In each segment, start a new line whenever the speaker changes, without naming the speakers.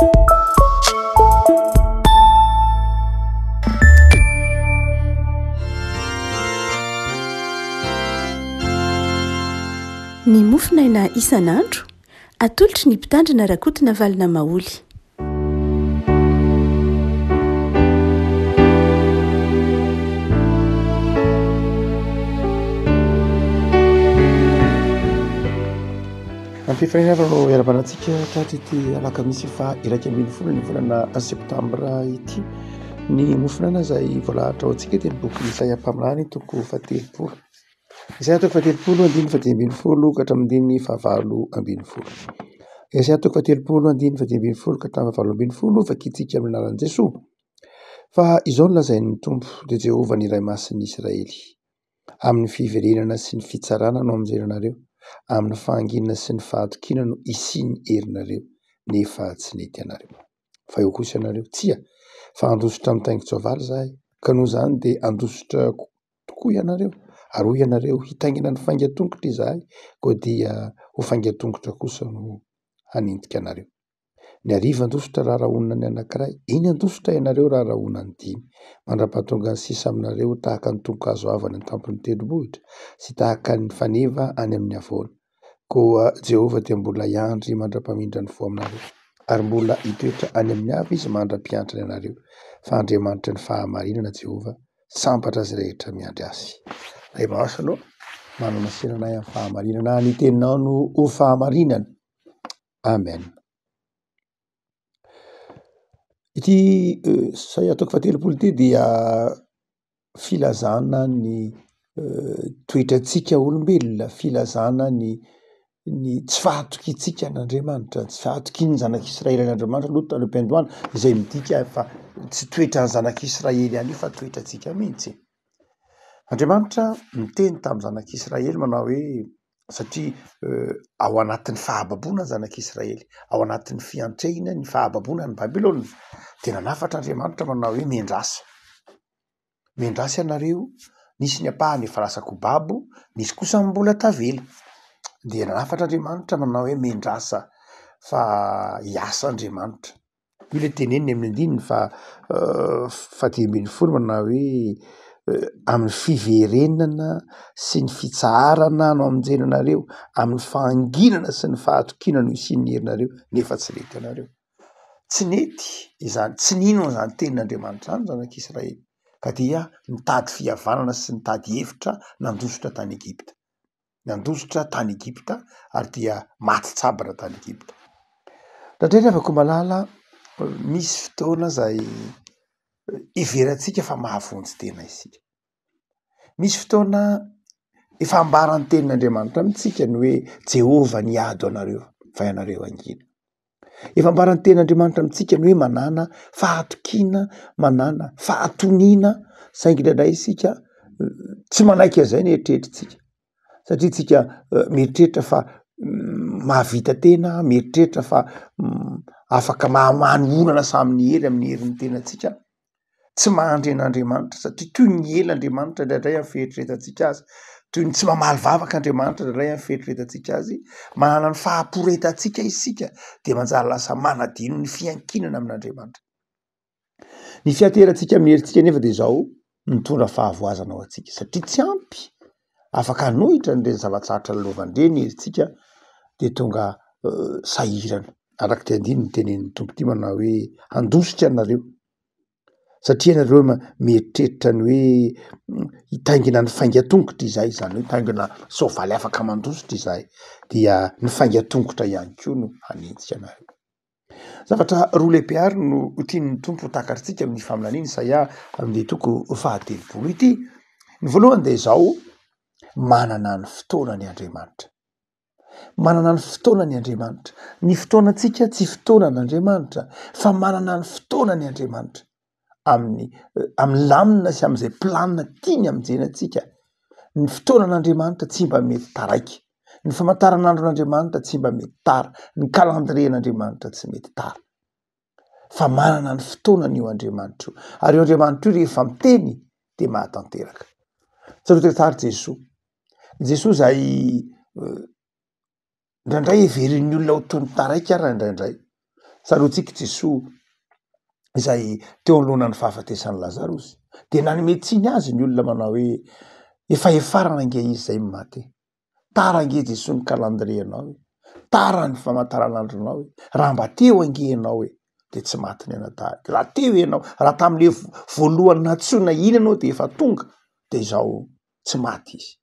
Ny mofonaina isan'andro, atolotry ny Mpitandrina Rakotonavalona Maholy.
Ampifaliana ary no iarahabana antsika tratry ity alakamisy faha 11 ny volana septambra ity. Ny mofonaina izay voalahatra ho antsika dia ny bokin'i Isaia mpaminany toko faha-30. Isaia toko faha-30 andininy faha-15 ka hatramin'ny andininy faha-18. Isaia toko faha-30 andininy faha-15 ka hatramin'ny faha-18 vakintsika amin'ny anaran'i Jesoa. Fa izao no lazain'ny Tompo, dia Jehovah ny Iray Masin'ny Isiraely, Amin'ny fiverenana sy ny fitsarana no hamonjena anareo, amin'ny fahanginana sy ny fahatokiana no hisian'ny herinareo, nefa tsy nety ianareo. Fa eo kosa ianareo, Tsia, fa handositra amin'ny taingin-tsoavaly izahay, ka noho izany dia handositra tokoa ianareo, ary hoy ianareo, Hitaingina ny faingan-tongotra izahay, koa dia ho faingan-tongotra kosa no hanenjika anareo. Ny hariva handositra raha rahonina ny anankiray, eny handositra ianareo raha rahona ny dimy, mandra-pahatonga ny sisa aminareo ho tahaka ny tongokazo avo any an-tampon'ny tendrombohitra, sy tahaka ny faneva any amin'ny havoana. Koa Jehovah dia mbola hiandry mandra-pamindra ny fo aminareo, ary mbola hitoetra any amin'ny avo izy mandra-piantrany anareo, fa Andriamanitry ny fahamarinana Jehovah, sambatra izay rehetra miandry azy. Ray masina ô, manana siranay amin'ny fahamarinana, ny teninao no ho fahamarinana. Amen. Ity Isaia toko faha-30 ity dia filazana ny toetrantsika olombelona, filazana ny ny tsy fahatokiantsika an'Andriamanitra, tsy fahatokian'ny zanak'Israely an'Andriamanitra aloha tany am-piandohana, izay midika fa tsy toetran'ny zanak'Israely ihany io fa toetrantsika mihitsy. Andriamanitra niteny tamin'ny zanak'Israely manao hoe satria ao anatin'ny fahababoana ny zanak'Israely, ao anatin'ny fiantrehina ny fahababoana ny Babylona, dia nanafatra Andriamanitra manao hoe miandrasa. Miandrasa ianareo, nisy ny ampahany efa lasa ko babo, nisy kosa ny mbola tavela. Dia nanafatra Andriamanitra manao hoe miandrasa fa hiasa Andriamanitra. Io ilay teneniny amin'ny andininy faha-15 manao hoe amin'ny fiverenana sy ny fitsaharana no hamonjena anareo, amin'ny fahanginana sy ny fahatokiana no hisian'ny herinareo, nefa tsy nety ianareo. Tsy nety izany, tsy nino an'izany tenin'Andriamanitra izany ny zanak'Israely ka dia nitady fihavanana sy nitady hevitra nandositra tany Egypta. Nandositra tany Egypta ary dia maty tsabatra tany Egypta. Indraindray ry havako malala, misy fotoana izay heverantsika fa mahavonjy tena isika. Misy fotoana efa ambaran'ny tenin'Andriamanitra amintsika ny hoe Jehovah niady ho anareo fa ianareo hangina. Efa ambaran'ny tenin'Andriamanitra amintsika ny hoe manàna fahatokiana, manàna fahatoniana, saingy indraindray isika tsy manaiky an'izay ny eritreritritsika satria tsika mieritreritra fa mahavita tena, mieritreritra fa afaka mamaha ny olana samy ny hery amin'ny herin'ny tenantsika. Tsy mahandry an'Andriamanitra satria toy ny ela Andriamanitra indraindray amin'ny fieritreretantsika azy, toy ny tsy mamaly vavaka Andriamanitra indraindray amin'ny fieritreretantsika azy, manana ny fahaporetantsika isika dia manjary lasa manadino ny fiankinana amin'Andriamanitra. Ny fianteherantsika amin'ny herintsika anefa dia izao, mitondra fahavoazana ho antsika satria tsy ampy afaka hanohitra an'ireny zava-tsarotra lalaovana ireny ny herintsika dia tonga sahirana. Araka ity andininy tenenin'ny Tompo ity manao hoe handositra ianareo satria ianareo mieritreritra ny hoe hitaingina ny faingan-tongotra izahay, izany hoe hitaingina soavaly afaka mandositra izahay, dia ny faingan-tongotra ihany koa no hanenjika anareo. Zavatra roa lehibe ary no tian'ny Tompo ho takatritsika amin'ny faminaniana Isaia amin'ny toko faha-30 ity. Ny voalohany dia izao, manana ny fotoanany Andriamanitra. Manana ny fotoanany Andriamanitra. Ny fotoanantsika tsy fotoanan'Andriamanitra fa manana ny fotoanany Andriamanitra. Amin'ny amin'ny lamina sy amin'izay planina tiany hamonjena antsika. Ny fotoanan'Andriamanitra tsy mba mety taraiky. Ny famantaranandron'Andriamanitra tsy mba mety tara. Ny calendrier-n'Andriamanitra tsy mety tara. Fa manana ny fotoanany io Andriamanitra io. Ary io Andriamanitra io rehefa miteny dia mahatanteraka. Tsarovy tsara Jesoa. Jesoa izay indraindray heverin'ny olona ho toy ny taraiky ara indraindray. Tsaroantsika i Jesoa izay teo anoloanan'ny fahafatesan'i Lazarosy, dia nanome tsiny azy ny olona manao hoe efa hefarana ange izy izay no maty e. Tara ange Jesoa ny calendrier-nao e, tara ny famantaranandronao e, raha mba teo ange ianao e, de tsy maty ny anadahiko, raha teo ianao, raha tam'le voalohany nantsoina iny ianao de efa tonga de izao tsy maty izy,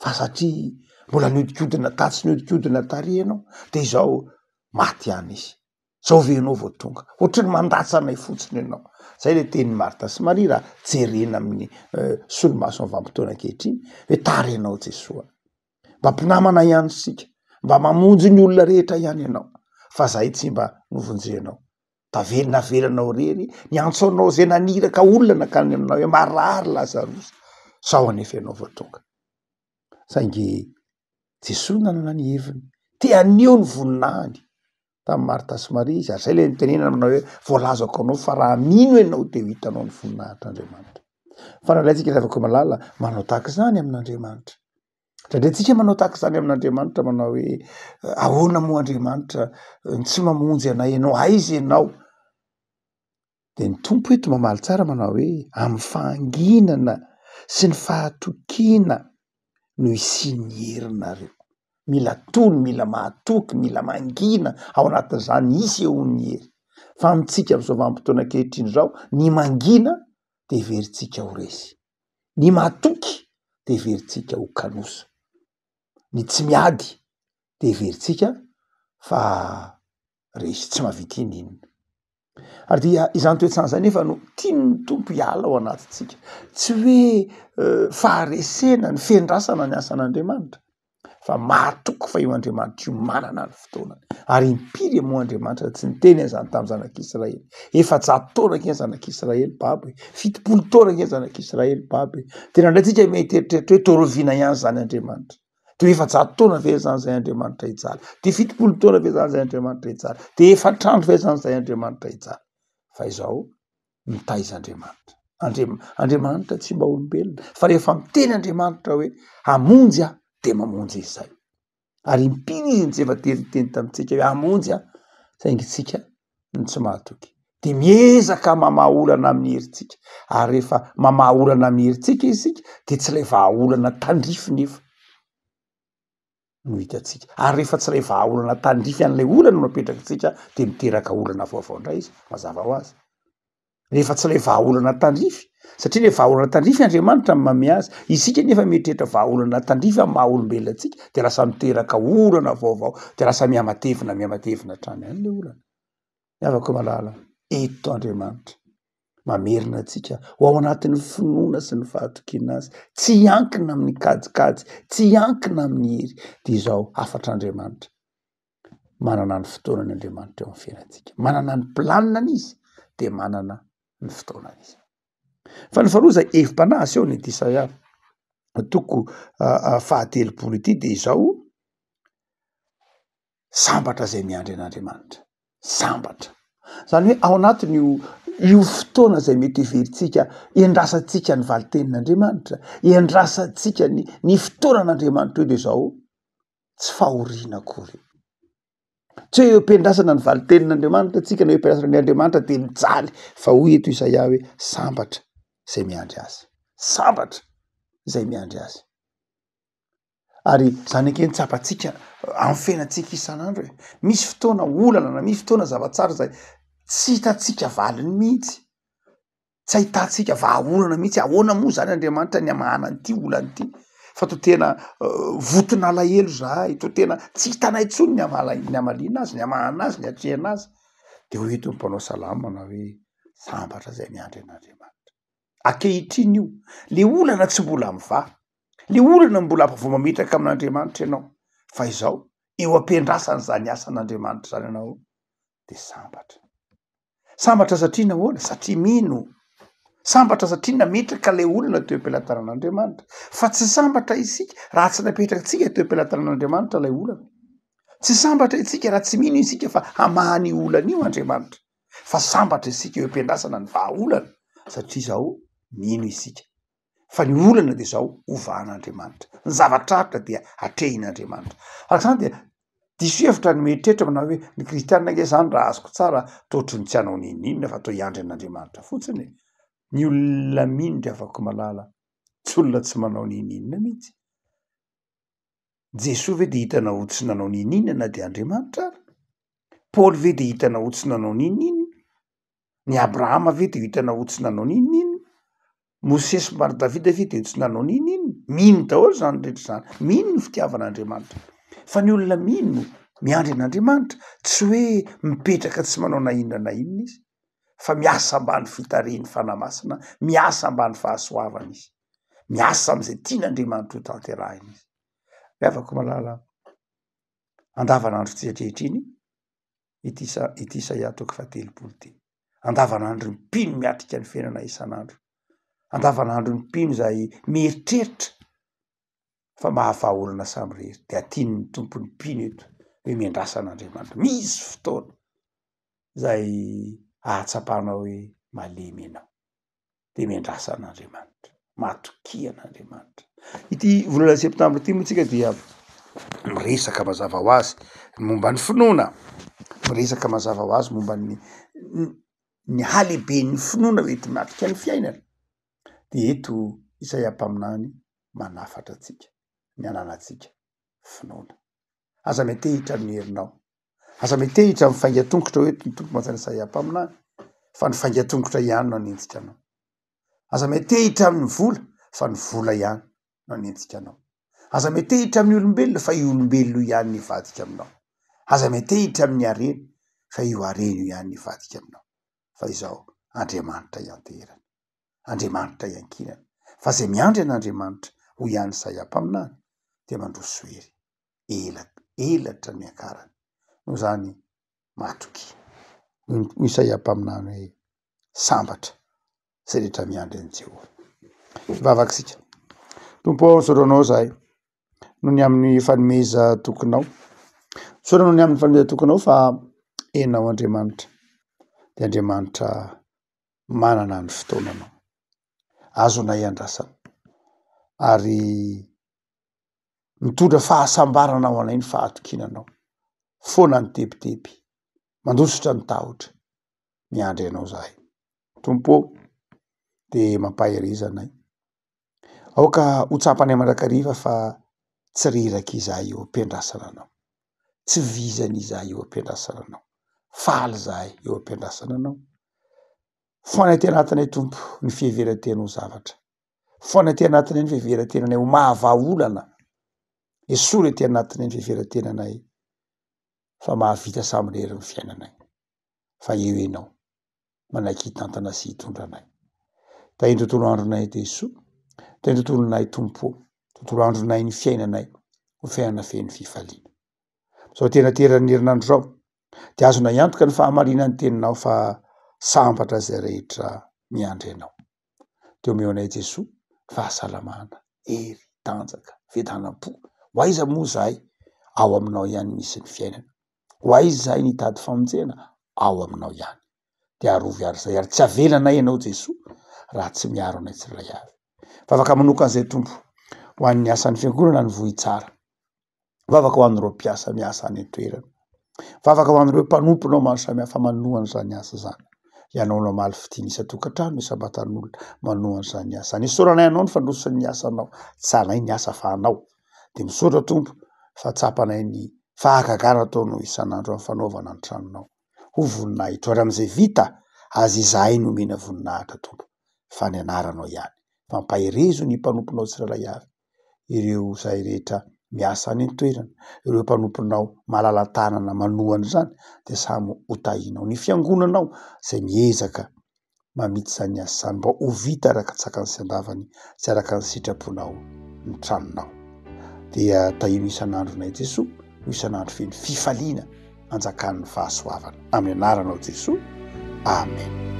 fa satria mbola niodikodina tatsy niodikodina tary ianao de izao maty ihany izy. Zao ve ianao vao tonga? Ohatry ny mandatsa anay fotsiny ianao. Zay le tenin'i Marta sy Maria raha jerena amin'ny eh, solomaso amin'ny vanim-potoana ankehitriny hoe tara ianao Jesoa. Mba mpinamana ihany isika, mba mamonjy ny olona rehetra ihany ianao, fa zahay tsy mba novonjenao. Tavela navelanao irery, niantso anao zay naniraka olona nankany aminao hoe marary Lazarosy. Zao anefa ianao vao tonga. Saingy Jesoa nanana ny heviny, te haneho ny voninahiny tamin'i Marta sy Maria izy, ary zay le nitenenana aminao hoe voalazako anao fa raha mino ianao de ho hitanao ny voninahitr'Andriamanitra. Fa nalaintsika ry havako malala manao tahaka izany amin'Andriamanitra. Indraindray tsika manao tahaka izany amin'Andriamanitra, manao hoe ahoana moa Andriamanitra no tsy mamonjy anay ianao, aiza ianao? De ny Tompo eto mamaly tsara manao hoe amin'ny fahanginana sy ny fahatokiana no hisian'ny herinareo. Mila tony, mila mahatoky, mila mangina ao anatin'izany hisehoan'ny hery. Fa amintsika amin'izao vanim-potoana ankehitriny izao, ny mangina de heverintsika ho resy, ny matoky de heverintsika ho kanosa, ny tsy miady de heverintsika fa resy, tsy mahavita ininona. Ary dia izany toe-tsaina izany nefa no tian'ny Tompo hiala ao anatintsika. Tsy hoe faharesena ny fiandrasana ny asan'Andriamanitra fa mahatoky fa io Andriamanitra io manana ny fotoanany. Ary impiry moa Andriamanitra tsy niteny an'izany tamin'ny zanak'Israely. 400 taona ange ny zanak'Israely babo e, 70 taona ange ny zanak'Israely babo e. Tena indray tsika mieritreritra hoe torovina ihany izany Andriamanitra. De 400 taona ve zany zay Andriamanitra hijaly? De 70 taona ve zany zay Andriamanitra hijaly? De efatra andro ve zany zay Andriamanitra hijaly? Fa izao mitaiza Andriamanitra. Andriamanitra tsy mba olombelona, fa rehefa miteny Andriamanitra hoe hamonjy aho, de mamonjy izy zay. Ary impiry izy no tsy efa tery niteny tamintsika hoe hamonjy aho, saingy tsika no tsy mahatoky. De miezaka mamaha olana amin'ny herintsika, ary rehefa mamaha olana amin'ny herintsika isika de tsy ilay vahaolana tandrify nefa no hitantsika, ary rehefa tsy ilay vahaolana tandrify an'ilay olana no apetrakitsika de miteraka olana vaovao indray izy, mazava ho azy. Rehefa tsy ilay vahaolana tandrify, satria ilay vahaolana tandrify Andriamanitra no manome azy, isika nefa mieritreritra vahaolana tandrify amin'ny maha olombelona antsika de lasa miteraka olana vaovao, de lasa mihamatevina mihamatevina hatrany ihany ilay olana. Ny havako malala, eto Andriamanitra mamerina antsika ho ao anatin'ny finoana sy ny fahatokiana azy, tsy hiankina amin'ny kajikajy, tsy hiankina amin'ny hery, dia izao hafatr'Andriamanitra, manana ny fotoanany Andriamanitra eo amin'ny fiainantsika, manana ny planinany izy, dia manana ny fotoanany izy. Fa ny faharoa izay hevi-panahy asehon'ny Isaia toko faha-telopolo ity dia izao, Sambatra izay miandry an'Andriamanitra. Sambatra. Izany hoe ao anatin'io io fotoana izay mety heverintsika iandrasantsika ny valin-tenin'Andriamanitra, iandrasantsika ny ny fotoanan'Andriamanitra io dia izao, tsy fahoriana akory io. Tsy hoe eo am-piandrasana ny valin-tenin'Andriamanitra tsika na eo am-piandrasana ny Andriamanitra dia mijaly, fa hoy eto Isaia hoe sambatra izay miandry azy. Sambatra izay miandry azy. Ary zany ange ny tsapantsika amin'ny fiainantsika isan'andro e, misy fotoana olana na misy fotoana zava-tsarotra zay tsy hitantsika valiny mihitsy, tsy ahitantsika vahaolana mihitsy, ahoana moa zany Andriamanitra ny hamahana an'ity olana ity fa to tena voton'alahelo zahay, to tena tsy hitanay intsony ny hamala- ny hamaliana azy, ny hamahana azy, ny hatrehana azy, de hoy eto ny mpanao salamo manao hoe sambatra zay miandry an'Andriamanitra. Ankehitriny io, le olana tsy mbola mivaha, Le olana mbola vao mametraka amin'Andriamanitra ianao fa izao eo am-piandrasana izany asan'Andriamanitra izany ianao de sambatra. Sambatra satria nahoana? Satria mino. Sambatra satria nametraka ilay olona teo am-pelatanan'Andriamanitra. Fa tsy sambatra isika raha tsy napetrakitsika teo am-pelatanan'Andriamanitra ilay olana. Tsy sambatra isika raha tsy mino isika fa hamaha an'io olana io Andriamanitra. Fa sambatra isika eo am-piandrasana ny vahaolana satria izao mino isika. Fa ny olana dia izao, hovahan'Andriamanitra. Ny zava-tsarotra dia atrehin'Andriamanitra. Araka izany dia Diso hevitra ny mieritreritra manao hoe ny kristianina ange zany raha azoko tsara toa ohatry ny tsy hanao n'inon'inona fa toa hiandry an'Andriamanitra fotsiny e. Ny olona mino ry havako malala tsy olona tsy manao n'inon'inona mihitsy. Jesoa ve dia hitanao ho tsy nanao n'inon'inona na dia Andriamanitra ary? Paoly ve dia hitanao ho tsy nanao n'inon'inona? Ny Abrahama ve dia hitanao ho tsy nanao n'inon'inona? Mosesy mbary Davida ve dia tsy nanao n'inon'inona? Mino daholo izany rehetra izany, mino ny fitiavan'Andriamanitra. Fa ny olona mino miandry an'Andriamanitra, tsy hoe mipetraka tsy manao na inona na inona izy, fa miasa ambany fitarihin'ny Fanahy Masina, miasa ambany fahasoavana izy, miasa amin'izay tian'Andriamanitra ho tanterahina izy. Ry havako malala, andavanandro tsy ankehitriny, ity isa ity Isaia toko fahatelopolo ity. Andavanandro ny mpino miatrika ny fiainana isan'andro. Andavanandro ny mpino izay mieritreritra fa mahavaha olana samirery. Dia tian'ny Tompo ny mpino eto hoe miandrasa an'Andriamanitra. Misy fotoana izay ahatsapanao hoe malemy ianao. dia miandrasa an'Andriamanitra, matokia an'Andriamanitra. Ity volana septambra ity moa tsika dia miresaka mazava ho azy ny momba ny finoana, miresaka mazava ho azy momba ny ny halehiben'ny finoana ho enti-miatrika ny fiainana, de eto Isaia mpaminany manafatra antsika ny ananantsika finoana. Aza miantehitra amin'ny herinao, Aza metehitra amin'ny faingan-tongotra hoe ny Tompo mantsy Isaia mpaminany fa ny faingan-tongotra ihany no hanenjika anao. Aza metehitra amin'ny vola fa ny vola ihany no hanenjika anao. Aza metehitra amin'ny olombelona fa io olombelona io ihany no hivadika aminao. Aza metehitra amin'ny harena fa io harena io ihany no hivadika aminao. Fa izao Andriamanitra ianteherana. Andriamanitra iankinana. Fa izay miandry an'Andriamanitra, hoy ihany Isaia mpaminany, dia mandroso hery. ela elatra niakarany noho izany matoky hoy Isaia mpaminany hoe sambatra izay rehetra miandry an'i Jehovah. Hivavaka isika. Tompo ô, misaotra anao izahay noho ny amin'ny fanomezan-tokinao. Misaotra noho ny amin'ny fanomezan-tokinao fa Ianao Andriamanitra dia Andriamanitra manana ny fotoananao. Azonay andrasana ary Mitondra fahasambarana ho anay ny fahatokiana Anao. Foana ny tebiteby, mandositra ny tahotra, miandry Anao izahay. Tompo ô, dia mampahereza anay. Aoka ho tsapanay mandrakariva fa tsy reraka izahay eo am-piandrasana Anao. Tsy vizana izahay eo am-piandrasana Anao. Faly izahay eo am-piandrasana Anao. Foana aty anatinay Tompo ny fiheveran-tena ho zavatra. Foana aty anatinay ny fiheveran-tenanay ho mahavaha olana. Esory aty anatinay ny fiheveran-tenanay fa mahavita samirery ny fiainanay. Fa eo Ianao, manaiky hitantana sy hitondra anay. Tahin'ny tontolo andronay Jesoa, tahin'ny tontolonay Tompo ô, tontolo andronay ny fiainanay ho fiainana feno fifaliana. Izao terateran'ny herinandro izao dia azonay antoka ny fahamarinan'ny teninao fa sambatra izay rehetra miandry anao. Dia omeo anay Jesoa fahasalamana, hery, tanjaka, fiadanam-po. Ho aiza moa izahay? Ao aminao ihany misy ny fiainana. Ho aiza izahay nitady famonjena? Ao aminao ihany. Dia arovy ary izay ary tsy avelanay ianao Jesoa raha tsy miaro anay tsirairay avy. Vavaka manokana izay Tompo ho an'ny asan'ny fiangonana ny Vohitsara. Vavaka ho an'ireo mpiasa miasa any an-toerana. Vavaka ho an'ireo mpanomponao maro samihafa manohana izany asa izany. Ianao no hamaly fitia ny isan-tokantrano, isam-batan'olona manohana izany asa izany. Isaoranay anao ny fandrosoan'ny asanao. Tsy anay ny asa fa anao. Dia misaotra Tompo fa tsapanay ny fahagagana ataonao isan'andro amin'ny fanaovana ny tranonao ho voninahitro. Ary amin'izay vita, aza izahay no omena voninahitra Tompo fa ny anaranao ihany. Fampaherezo ny mpanomponao tsirairay avy. ireo izay rehetra miasa any an-toerana, ireo mpanomponao malala-tanana manohana izany dia samy ho tahinao. Ny fiangonanao izay miezaka mamita izany asa izany mba ho vita araka tsakany sy andavany sy araka ny sitraponao ny tranonao. Dia tahino isan'andronay Jesoa ho isan'andro feno fifaliana anjakan'ny fahasoavana. Amin'ny anaranao Jesoa. Amen.